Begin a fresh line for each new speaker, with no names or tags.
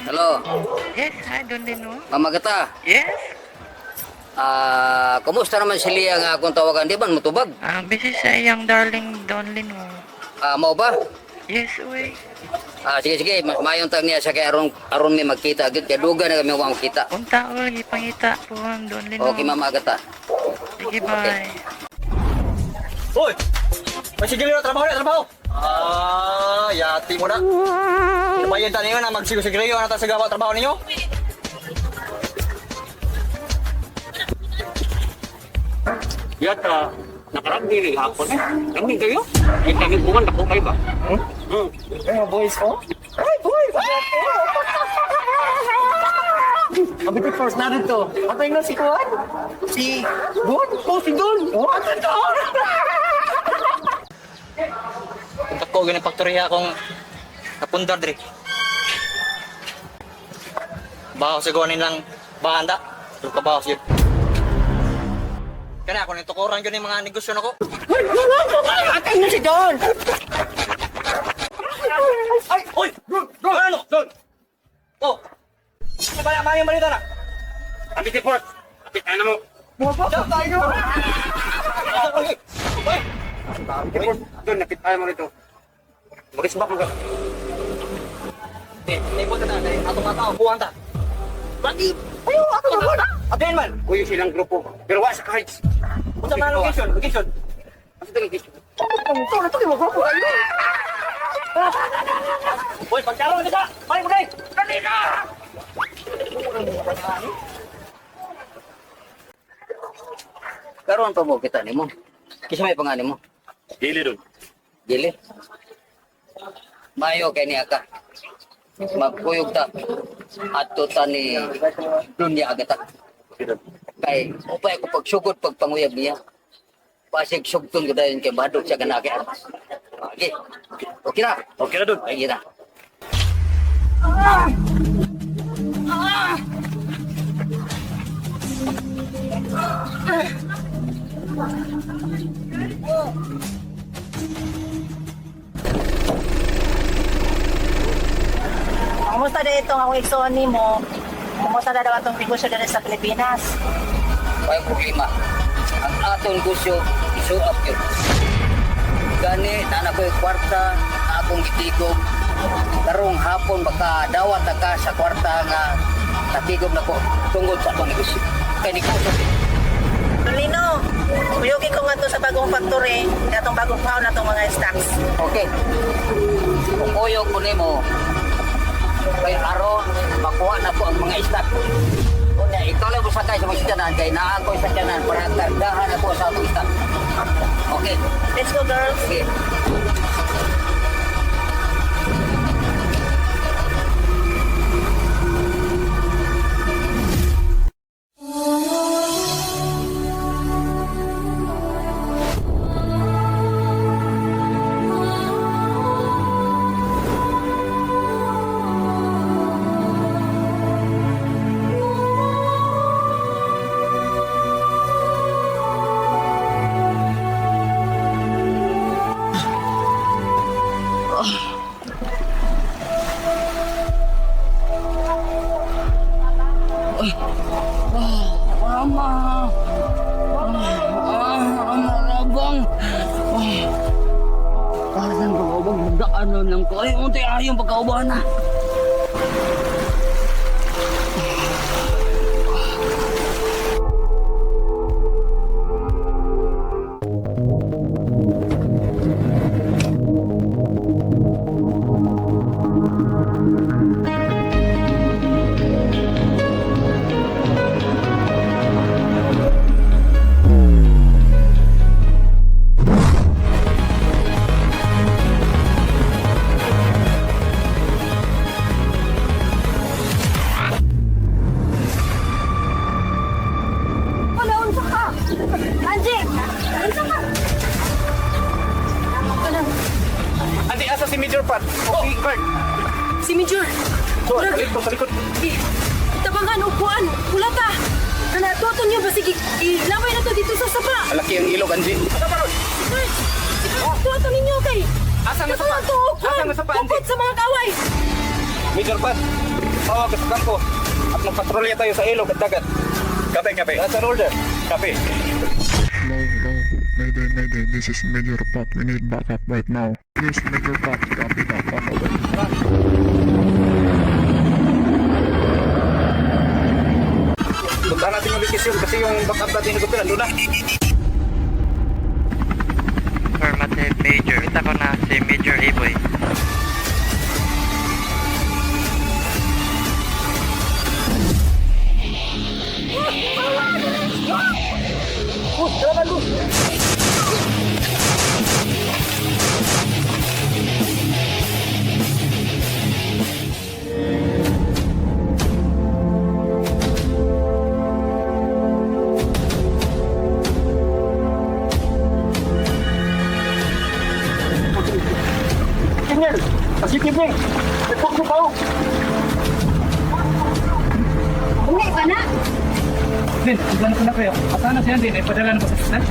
Hello,
Yes, hi, Don Lino.
Ma'am Agata.
Yes?
Ah, kumusta naman si Lia nga akong tawagan? Di ba mutubag?
Ah, busy sa iyang darling Don Lino.
Ah, mao ba?
Yes, uy.
Ah, sige sige, mas maayong tag niya sa kay aron aron mi magkita gyud kay duga na kami wa makita.
Unta, uy, ipangita po ang Don Lino.
Okay, Ma'am Agata.
Sige, bye.
Hoy! May sigil na trabaho na, trabaho! Ah, yati mo na. Nabayan ta ninyo na magsigo-sigriyo na ta sa gawa trabaho ninyo.
Yata, nakaragni ni hapon eh. Ragni kayo? Ay, tangin buwan, dako kayo ba? Hmm?
Eh, boys, oh. Ay, boys! Mabitit first na dito. Atay na si Kuan. Si Don. Oh, si Don. Oh, atay to. Ako gani faktorya akong napundar diri. Baho sa gawanin lang bahanda. Pero kabaho siya. Kana ako nito tukuran yun yung mga negosyo nako.
Atay na si Don!
Ay, oy! Don! Don! Ano? Don! Oh! Ano ba yung balita na?
Apit report! Apit, ano mo?
Jump tayo! Oy! Oy!
Report, doon, napit tayo mo rito. Mag-isbak mo ka.
Eh, naipon ka na, kay atong mga tao, buwan ta. Bagi! Ayo, ato na buwan! Abiyan man!
Kuyo silang grupo. Pero wa sa cards.
Unsa man location? Location?
Asa tayo location?
Ito na to, kay magrupo kayo! Hoy, pagkaroon na ka! Balik mo kay! Dali ka!
Karon pa mo kita nimo. Kisa may pangani mo?
Dili doon.
Dili. Mayo kay niya ka. Magkuyog ta. Adto ta ni Dunya Agata. Kay upay ko pagsugod pagpanguyab niya. Pasig sugton ko dayon kay badok siya kanaki. Okay. Okay na.
Okay na doon.
Okay na.
Kumusta na itong akong igsoon nimo? Kumusta na daw atong negosyo diri sa Pilipinas?
Way problema. Ang atong negosyo isuap yun. Gani, nana ko'y kwarta, na akong gitigom. Karong hapon makadawat na ka sa kwarta nga natigom na ko tungod sa atong negosyo. Kay negosyo.
Lino, kuyugi ko nga to sa bagong factory, atong bagong paon atong mga stocks.
Okay. Kung kuyog ko nimo, kay aron makuha na ko ang mga stock. Unya, ikaw lang mo sakay sa mga sakyanan kay naa ko sa sakyanan para kargahan ako sa atong stock. Okay.
Let's go, girls.
Okay. Mama. Ah, marabang. Parang pagkaubang daanan lang ko. Ay, unti ayong pagkaubahan na.
Wala, unsa ka? Angie! Unsa ka? Wala.
Andi, asa si Major Pat? Okay, guard.
Si Major.
So, sa likod, sa likod.
Tabangan, upuan. Wala ta. Kana, tuwaton niyo ba? Sige, ilaway na to dito sa sapa.
Alaki ang ilog, Anji.
Si Kurt! Si Kurt, tuwaton ninyo kay.
Asa nga sapa?
Tuwaton to, upuan.
Asa nga sapa, Angie?
Bukod sa mga kaway.
Major Pat, tawag ka sa kampo at magpatrolya tayo sa ilog at dagat. Kape, kape. That's an order. Kape.
Hello, hello. Mayday, mayday. This is Major Pat. We need backup right now. Please, Major Pat, copy that. On the way.
Puntahan natin yung location kasi yung backup natin na gupil, andun na.
Affirmative, Major. Kita ko na si Major Aboy.
Engineer, positive ni. Report ko pa.
Uli pa na.
Din, plano ko na kayo. Asana siya din, ay padala na ba sa ospital?